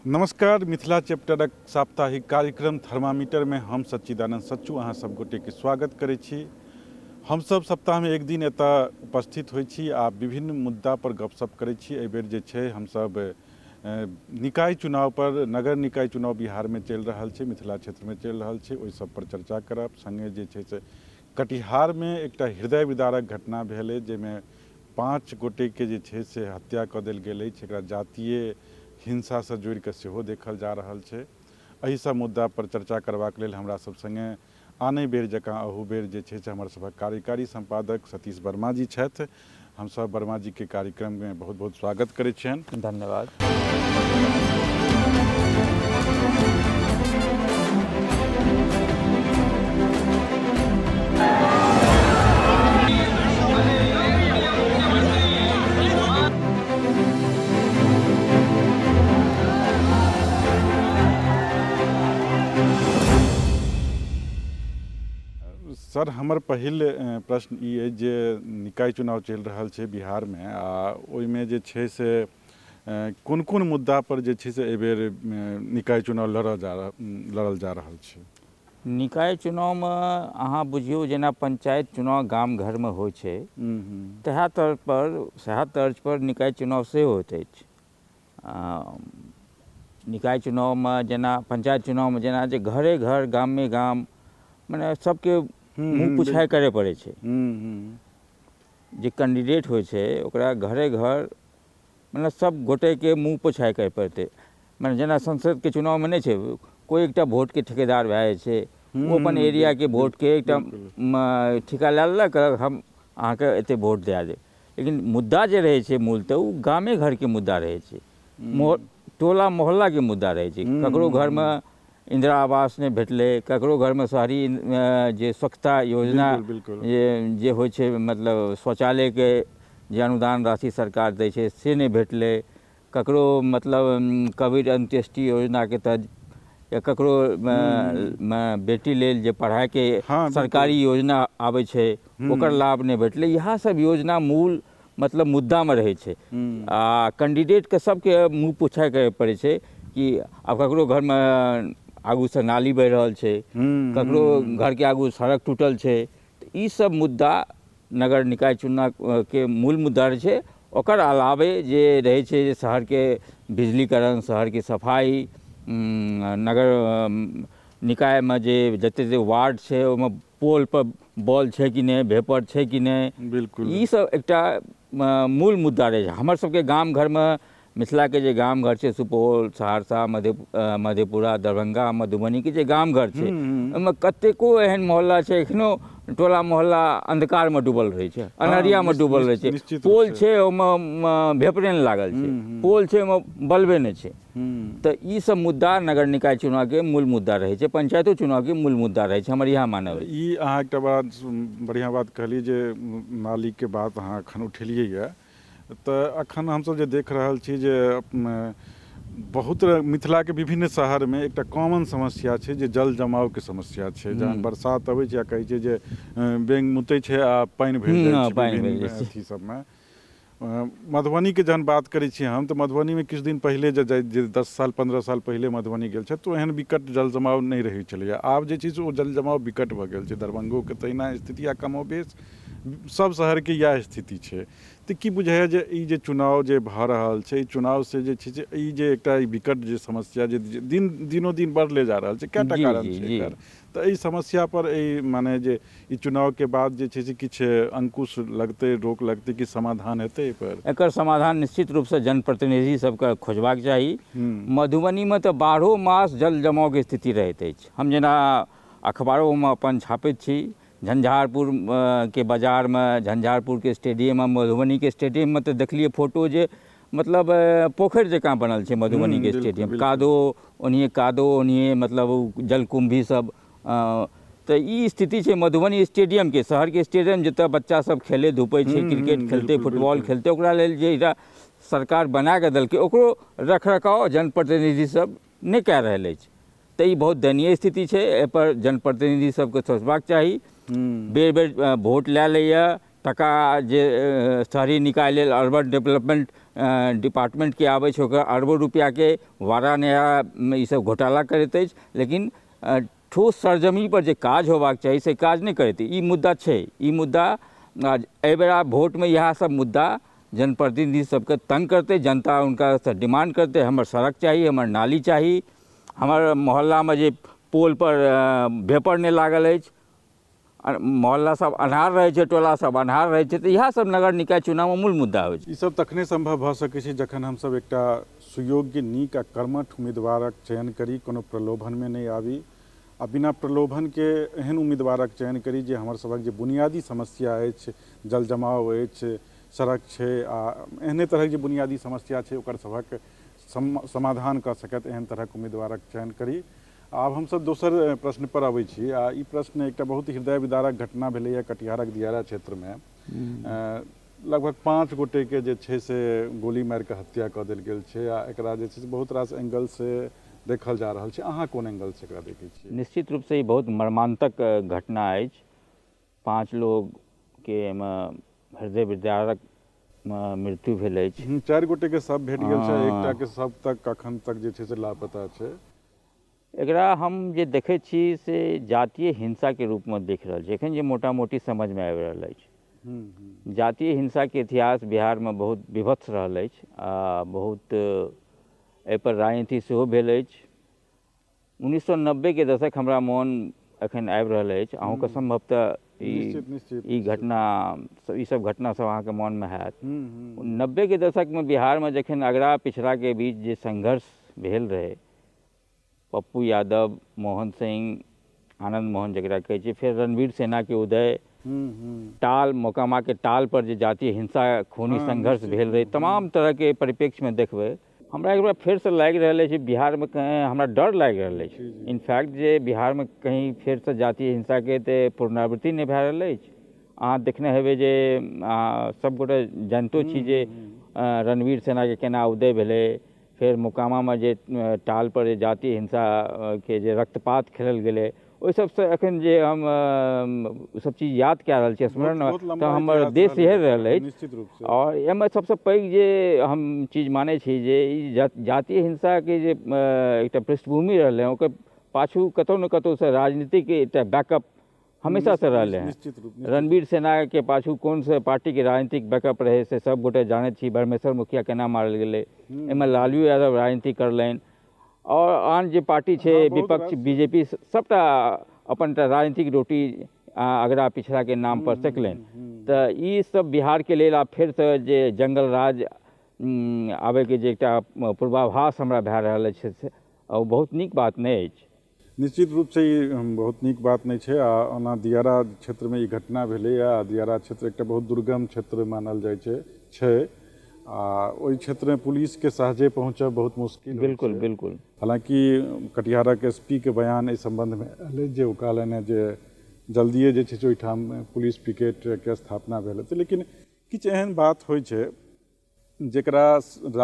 नमस्कार। मिथिला चैप्टरक साप्ताहिक कार्यक्रम थर्मामीटर में हम सच्चिदानंद सच्चू अहाँ सब गोटे के स्वागत करै छी। हमसब सप्ताहमे एक दिन एतऽ उपस्थित होइ छी आ विभिन्न मुद्दा पर गपशप करै छी। एहि बेर जे छै हमसब निकाय चुनाव पर, नगर निकाय चुनाव बिहारमे चलि रहल छै, मिथिला क्षेत्रमे चलि रहल छै, ओहि सब पर चर्चा करब। संगे जे छै से कटिहारमे एकटा हृदय विदारक घटना भेल अछि जाहिमे 5 गोटेके जे छै से हत्या कऽ देल गेल अछि। एकरा जातीय हिंसासँ जोड़िकऽ सेहो देखल जा रहल छै। एहि सब मुद्दा पर चर्चा करबाक लेल हमरा सब संगे आने बेर जकाँ अहू बेर जे छै से हमर सभक कार्यकारी सम्पादक सतीश वर्मा जी छथि। हमसब वर्मा जी के कार्यक्रम में बहुत बहुत स्वागत करै छियनि। धन्यवाद। सर, हमर पहिल प्रश्न ई अछि जे निकाय चुनाव चलि रहल छै बिहारमे आ ओहिमे जे छै से कोन कोन मुद्दा पर जे छै से एहिबेर निकाय चुनाव लड़ल जा रहल छै? निकाय चुनावमे अहाँ बुझियौ जेना पंचायत चुनाव गाम घरमे होइ छै तएह तर्ज पर सएह तर्ज पर निकाय चुनाव सेहो होइत अछि। निकाय चुनावमे जेना पंचायत चुनावमे जेना जे घरे घर गामे गाम मने सबके मुँह पुछाइ करय पड़ै छै। जे कैंडिडेट होइ छै ओकरा घरे घर मने सब गोटेके मुँह पुछाइ करय पड़तै। मने जेना संसदके चुनावमे नहि छै, कोइ एकटा वोटके ठेकेदार भए जाइ छै, ओ अपन एरियाके वोटके एकटा ठिका लए लेलक, हम अहाँके एते वोट दए देब। लेकिन मुद्दा जे रहै छै मूलतः ओ गामे घरके मुद्दा रहै छै, टोला मोहल्लाके मुद्दा रहै छै। ककरो घरमे इंदिरा आवास नहि भेटलै, ककरो घरमे शहरी जे स्वच्छता योजना जे होइ छै, मतलब शौचालयके जे अनुदान राशि सरकार दै छै से नहि भेटलै, ककरो मतलब कबीर अंत्येष्टि योजनाके तहत या ककरो बेटी लेल जे पढ़ाइके सरकारी योजना आबै छै ओकर लाभ नहि भेटलै। इएह सब योजना मूल मतलब मुद्दामे रहै छै आ कैंडिडेटके सबके मुँह पुछाइ करय पड़ै छै कि आब ककरो घरमे आगूसँ नाली बहि रहल छै, ककरो घरके आगू सड़क टूटल छै। तऽ ई सब मुद्दा नगर निकाय चुनाव के मूल मुद्दा रहै छै। ओकर अलावे जे रहै छै जे शहरके बिजलीकरण, शहरके सफाइ, नगर निकायमे जे जते जे वार्ड छै ओहिमे पोल पर बॉल छै कि नहि, भेपर छै कि नहि, बिल्कुल ई सब एकटा मूल मुद्दा रहै छै। हमर सबके गाम घरमे, मिथिलाके जे गाम घर छै, सुपौल, सहरसा, मधेपुरा, दरभंगा, मधुबनीके जे गाम घर छै ओहिमे कतेको एहन मोहल्ला छै एखनो टोला मोहल्ला अंधकारमे डूबल रहै छै, अन्हरियामे डूबल रहै छै। पोल छै ओहिमे भेपरे नहि लागल छै, पोल छै ओहिमे बल्बे नहि छै। तऽ ई सब मुद्दा नगर निकाय चुनावके मूल मुद्दा रहै छै, पंचायतो चुनावके मूल मुद्दा रहै छै, हमर इएह मानब अछि। ई अहाँ एकटा बड़ा बढ़िआँ बात कहलियै जे नालीके बात अहाँ एखन उठेलियै यऽ। तऽ एखन हमसब जे देख रहल छी जे बहुत मिथिलाके विभिन्न शहरमे एकटा कॉमन समस्या छै जे जल जमावके समस्या छै। जहन बरसात अबै छै आ कहै छै जे बेंग मुतै छै आ पानि भरि जाइ छै विभिन्न अथी सबमे। मधुबनीके जहन बात करै छी हम तऽ मधुबनीमे किछु दिन पहिले जे 10 साल 15 साल पहिले मधुबनी गेल छै तऽ एहन विकट जल जमाव नहि रहै छलैए। आब जे छै से ओ जल जमाव विकट भऽ गेल छै। दरभंगोके तहिना स्थिति आ कमोबेश सब शहरके इएह स्थिति छै। तऽ की बुझाइए जे ई जे चुनाव जे भऽ रहल छै, ई चुनावसँ जे छै से ई जे एकटा विकट जे समस्या जे दिनोदिन बढ़ले जा रहल छै, कएटा कारण छै एकर, तऽ एहि समस्या पर एहि माने जे ई चुनावके बाद जे छै से किछु अंकुश लगतै, रोक लगतै, कि समाधान हेतै एहिपर? एकर समाधान निश्चित रूपसँ जनप्रतिनिधि सबके खोजबाक चाही। मधुबनीमे तऽ 12 मास जल जमावके स्थिति रहैत अछि। हम जेना अखबारोमे अपन छापैत छी, झंझारपुर के बाजारमे, झंझारपुरके स्टेडियममे, मधुबनीके स्टेडियममे तऽ देखलियै फोटो जे मतलब पोखरि जकाँ बनल छै मधुबनीके स्टेडियम, कादो ओनाहिए, कादो ओनाहिए, मतलब जलकुम्भी सब। तऽ ई स्थिति छै मधुबनी स्टेडियमके, शहरके स्टेडियम जतऽ बच्चा सब खेलै धूपै छै, क्रिकेट खेलतै, फुटबॉल खेलतै, ओकरा लेल जे एकटा सरकार बनाकऽ देलकै ओकरो रखरखाव जनप्रतिनिधि सब नहि कए रहल अछि। तऽ ई बहुत दयनीय स्थिति छै। एहिपर जनप्रतिनिधि सबके सोचबाक चाही। बेर बेर वोट लए लैए, टका जे शहरी निकाय लेल अर्बन डेवलपमेंट डिपार्टमेन्टके आबै छै ओकर अरबो रुपैआके वारा नया ईसब घोटाला करैत अछि, लेकिन ठोस सरजमीपर जे काज होबाक चाही से काज नहि करैत। ई मुद्दा छै, ई मुद्दा एहिबेरा वोटमे इएह सब मुद्दा जनप्रतिनिधि सबके तंग करतै, जनता हुनकासँ डिमांड करतै, हमर सड़क चाही, हमर नाली चाही, हमर मोहल्लामे जे पोलपर वेपर नहि लागल अछि, मोहल्ला सब अन्हार रहै छै, टोला सब अन्हार रहै छै। तऽ इएह सब नगर निकाय चुनावमे मूल मुद्दा होइ छै। ई सब तखने सम्भव भऽ सकै छै जखन हमसब एकटा सुयोग्य, नीक आ कर्मठ उम्मीदवारक चयन करी, कोनो प्रलोभनमे नहि आबी आ बिना प्रलोभनके एहन उम्मीदवारक चयन करी जे हमर सभक जे बुनियादी समस्या अछि, जल जमाव अछि, सड़क छै आ एहने तरहक जे बुनियादी समस्या छै ओकर सभक समाधान कऽ सकत, एहन तरहक उम्मीदवारक चयन करी। आब हमसब दोसर प्रश्न पर अबै छी आ ई प्रश्न एकटा बहुत हृदय विदारक घटना भेलैए कटिहारक दियारा क्षेत्रमे। लगभग 5 गोटेके जे छै से गोली मारिकऽ हत्या कऽ देल गेल छै आ एकरा जे छै से बहुत रास एंगलसँ देखल जा रहल छै। अहाँ कोन एंगलसँ एकरा देखै छियै? निश्चित रूपसँ ई बहुत मर्मान्तक घटना अछि। 5 लोगके एहिमे हृदय विदारक मृत्यु भेल अछि। 4 गोटेके शव भेट गेल छै, एकटाके शव तक अखन तक जे छै से लापता छै। एकरा हम जे देखै छी से जातीय हिंसाके रूपमे देख रहल छी, एखन जे मोटा मोटी समझमे आबि रहल अछि। जातीय हिंसाके इतिहास बिहारमे बहुत विभत्स रहल अछि आ बहुत एहिपर राजनीति सेहो भेल अछि। 1990के दशक हमरा मोन एखन आबि रहल अछि, अहूँके सम्भवतः ई घटना, ई सब घटना सब अहाँके मोनमे हैत। 90के दशकमे बिहारमे जखन अगड़ा पिछड़ाके बीच जे संघर्ष भेल रहै, पप्पू यादव, मोहन सिंह, आनंद मोहन जकरा कहै छै, फेर रणवीर सेनाके उदय, टाल मोकामाके टाल पर जे जातीय हिंसा खूनी संघर्ष भेल रहै, तमाम तरहके परिप्रेक्ष्यमे देखबै हमरा एक बेर फेरसँ लागि रहल अछि बिहारमे कहीं हमरा डर लागि रहल अछि। इनफैक्ट जे बिहारमे कहीं फेरसँ जातीय हिंसाके तऽ पुनरावृत्ति नहि भए रहल अछि। अहाँ देखने हेबै जे सबगोटे जानितो छी जे रणवीर सेनाके केना उदय भेलै, फेर मोकामामे जे टाल पर जे जातीय हिंसाके जे रक्तपात खेलल गेलै, ओहि सबसँ एखन जे हम सब चीज याद कए रहल छी स्मरण, तऽ हमर देश इएह रहल अछि। और एहिमे सबसँ पैघ जे हम चीज मानै छी जे ई जातीय हिंसाके जे एकटा पृष्ठभूमि रहलै ओकर पाछू कतहु ने कतहुसँ राजनीतिक एकटा बैकअप हमेशासँ रहलै हँ। रणवीर सेनाके पाछू कोन से पार्टीके राजनीतिक बैकअप रहै से सब गोटे जानैत छी। परमेश्वर मुखिया केना मारल गेलै, एहिमे लालू यादव राजनीति करलनि और आन जे पार्टी छै विपक्ष बीजेपी सबटा अपन राजनीतिक रोटी अगड़ा पिछड़ाके नाम पर सेकलनि। तऽ ई सब बिहारके लेल आब फेरसँ जे जंगल राज आबैके जे एकटा पूर्वाभास हमरा भए रहल अछि से ओ बहुत नीक बात नहि अछि। निश्चित रूपसँ ई बहुत नीक बात नहि छै। आ ओना दियारा क्षेत्रमे ई घटना भेलैए आ दियारा क्षेत्र एकटा बहुत दुर्गम क्षेत्र मानल जाइ छै आ ओहि क्षेत्रमे पुलिसके सहजे पहुँचब बहुत मुश्किल। बिल्कुल बिल्कुल। हालाँकि कटिहारक एसपी के बयान एहि सम्बन्धमे एलै जे ओ कहलनि हेँ जे जल्दिए जे छै से ओहिठाम पुलिस पिकेटके स्थापना भेल हेतै, लेकिन किछु एहन बात होइ छै जकरा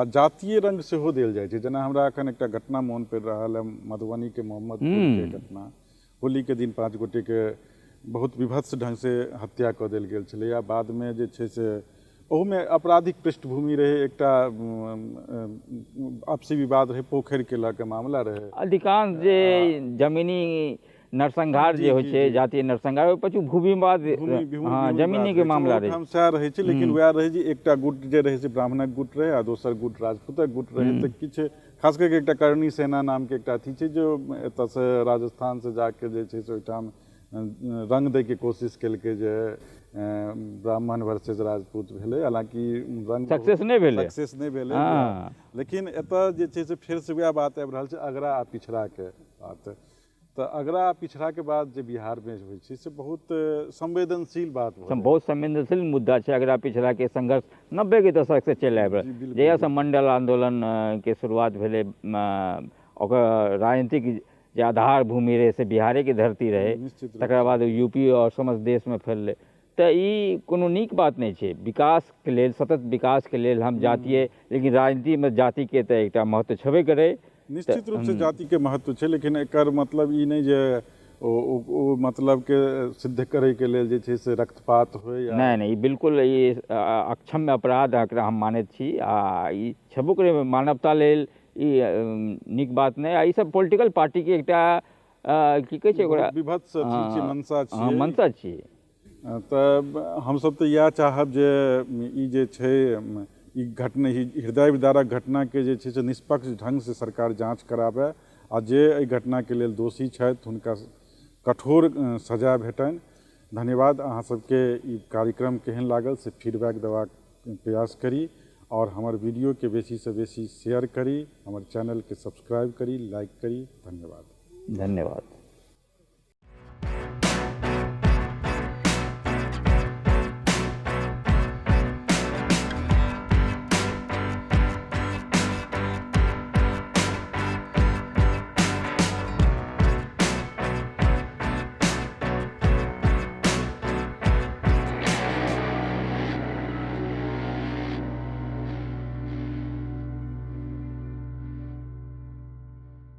जातीय रङ्ग सेहो देल जाइ छै। जेना हमरा एखन एकटा घटना मोन पड़ि रहल है, मधुबनीके मोहम्मदपुरके घटना। होलीके दिन 5 गोटेके बहुत विभत्स ढङ्गसँ हत्या कऽ देल गेल छलै आ बादमे जे छै से ओहूमे आपराधिक पृष्ठभूमि रहै, एकटा आपसी विवाद रहै, पोखरिके लऽ कऽ मामला रहै। अधिकांश जे जमीनी नरसंहार जे होइ छै, जातीय नरसंहार, ओहि पाछू भूमिवाद, जमीनी के मामला रहै, सएह रहै छै। लेकिन वएह रहै जे एकटा गुट जे रहै से ब्राह्मणक गुट रहै आ दोसर गुट राजपूतक गुट रहै। तऽ किछु खास करिके एकटा करणी सेना नामके एकटा अथी छै जो एतऽसँ राजस्थानसँ जाके जे छै से ओहिठाम रङ्ग दैके कोशिश केलकै जे ब्राह्मण वर्सेज राजपूत भेलै। हालाँकि रङ्ग सक्सेस नहि भेलै, सक्सेस नहि भेलै। लेकिन एतऽ जे छै से फेरसँ वएह बात आबि रहल छै, अगड़ा आ पिछड़ाके बात। तऽ अगड़ा आ पिछड़ाके बात जे बिहारमे होइ छै से बहुत संवेदनशील बात, बहुत संवेदनशील मुद्दा छै। अगड़ा पिछड़ाके संघर्ष 90के दशकसँ चलि आबि रहल, जहियासँ मंडल आंदोलनके शुरुआत भेलै, ओकर राजनीतिक जे आधार भूमि रहै से बिहारेके धरती रहै, तकरा बाद यूपी और समस्त देशमे फैललै। तऽ ई कोनो नीक बात नहि छै। विकासके लेल, सतत विकासके लेल हम जातीय, लेकिन राजनीतिमे जातिके तऽ एकटा महत्व छेबे करै। निश्चित रूपसँ जातिके महत्व छै, लेकिन एकर मतलब ई नहि जे ओ मतलबके सिद्ध करैके लेल जे छै से रक्तपात होइ। नहि नहि, ई बिल्कुल ई अक्षम्य अपराध एकरा हम मानैत छी आ ई छेबो करै, मानवता लेल ई नीक बात नहि। आ ई सब पोलिटिकल पार्टीके एकटा की कहै छै ओकरा, विभत्स अथी छियै, मनसा छियै। मनसा छियै। तऽ हमसब तऽ इएह चाहब जे ई जे छै ई घटना, ई हृदय विदारक घटनाके जे छै से निष्पक्ष ढङ्गसँ सरकार जाँच कराबय आ जे एहि घटनाके लेल दोषी छथि हुनका कठोर सजा भेटनि। धन्यवाद। अहाँ सबके ई कार्यक्रम केहन लागल से फीडबैक देबाक प्रयास करी आओर हमर वीडियोके बेसीसँ बेसी शेयर करी, हमर चैनलके सब्सक्राइब करी, लाइक करी। धन्यवाद। धन्यवाद।